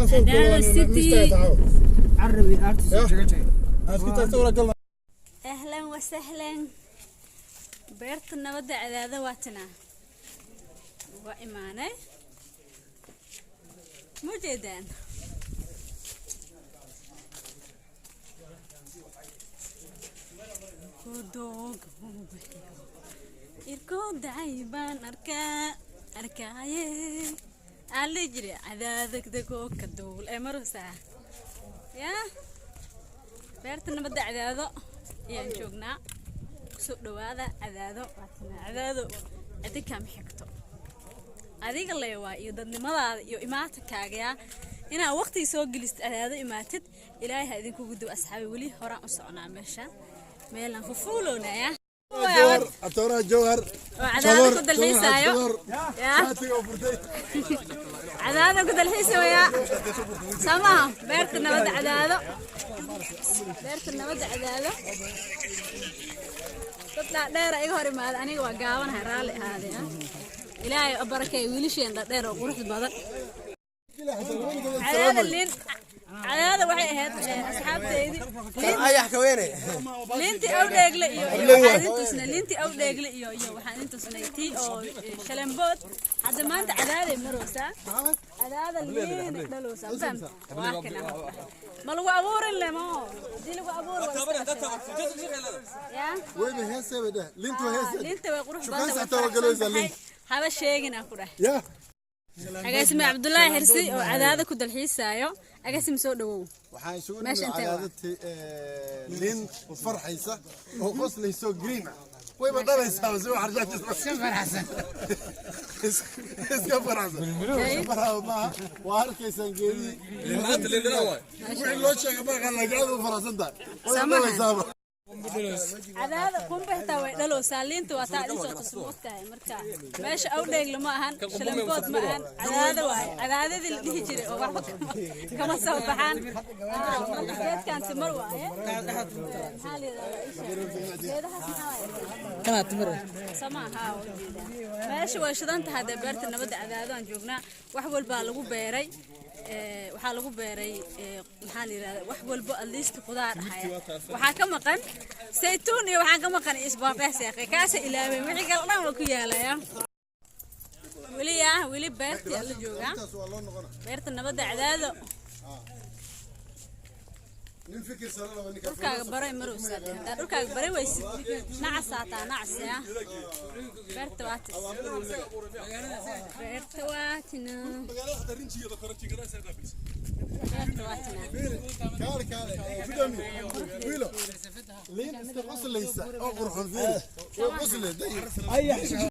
Cadaado City. Carabi artist. Ahlan wasahlan. Beerta nabadda Cadaado waatanaa, waa imaanay. Ma jeedaan? Godooga bixiyo irkoodacay baan arkaa arkaaye aan lihi jiray cadaadagdagoo ka duul ee marusaa yaa. Beerta nabadda Cadaado ayaan joognaa. Kusoo dhawaada Cadaado. Waatanaa Cadaado, cidi kama xigto. Adiga leewaa iyo dadnimadaada iyo imaatankaaga inaa waqtiga soo gelist, Cadaado imaatid. Ilaahay ha idinkugu dib. Asxaabi, weli horaan u soconaa. Meesha meelaan fufuulownaya. Atooraha Jowhar. Oo Cadaado ku dalxiisaayo yaa. Cadaado ku dalxiisaya samaha. Beerta nabadda Cadaado, beerta nabadda Cadaado. Dad dhaadheera iga hor imaada, aniga waa gaabanahay, raalli ahaade. Ilaahay barakeey wiilasheen dhaadheer oo quruxda badan. Cadaada liin, Cadaada waxay ahayd asxaabteydii Ayax ka weyne. Liintii Awdheegle iyo waxaan idin tusnay liintii Awdheegle iyo waxaan idin tusnay tii oo Shalembood. Hadda maanta Cadaaday maroosaa. Cadaada liin dhaloosaa, ma fahamta? Waa kana, ma lagu abuurin le mo hadii lagu abuuro waa iska dhashay yaa. Weyba heesee bay dheh, liintu waa heesee. Liinta way qurux Shukaan badan. saxtaa waa galooysaa liinta. Haba sheegin aan ku dheh. Ya. Agaasime Cabdullaahi Xirsi oo Cadaada ku dalxiisaayo. Agaasime, soo dhawow. Waxaan isugu Meesha nimid intee waa? Cadaadadtii liin farxaysa oo qoslayso, green ah, wayba dhalaysaa si wax iska faraxsan, iska faraxsan farxaa maaha. Waa arkaysaan geedihii wixii loo sheegay maaqa, laakiin aad u faraxsan tahay, way Samaha. dhalaysaaba. Cadaada qumbe xitaa way dhalowsaa. Liinta waa taa idin soo tusmoodtahay. Marka meesha Awdheegle ma ahan, Shalambood ma ahan, Cadaado waaye. Cadaadadii la dhihi jiray oo waxba kama soo baxaan. Marka geedkan timir waaye. Maxaa la yidhahdaa isha geedahaas? Maxaa waaye? Kana timir. Sama haa, waa ujeedaa. Meesha way shidan tahay dee. Beerta nabadda Cadaado aan joognaa. Wax walbaa lagu beeray. Waxaa lagu beeray maxaa la yidhahdaa, wax walbo at least khudaar ahaya. Waxaa ka maqan saytuun iyo waxaan ka maqan isbaabees yaaqe, kaasa ilaaway. Wixii kale dhan waa ku yaalaya. Weli yaa weli beertii la joogaa. Intaas waa loo noqona. Beerta nabadda Cadaado. Nin fikir sare laba ninka. Dhulkaaga baray marowsaa. Hadaa dhulkaaga baray waysid, nacasaataa nacas ya. Beerta waa tis, beerta waa tina, beerta waa tina. Kaale kaale gudoomiye wiilo, liin iska qoslaysa oo qurxon, fiiri, way qosle day.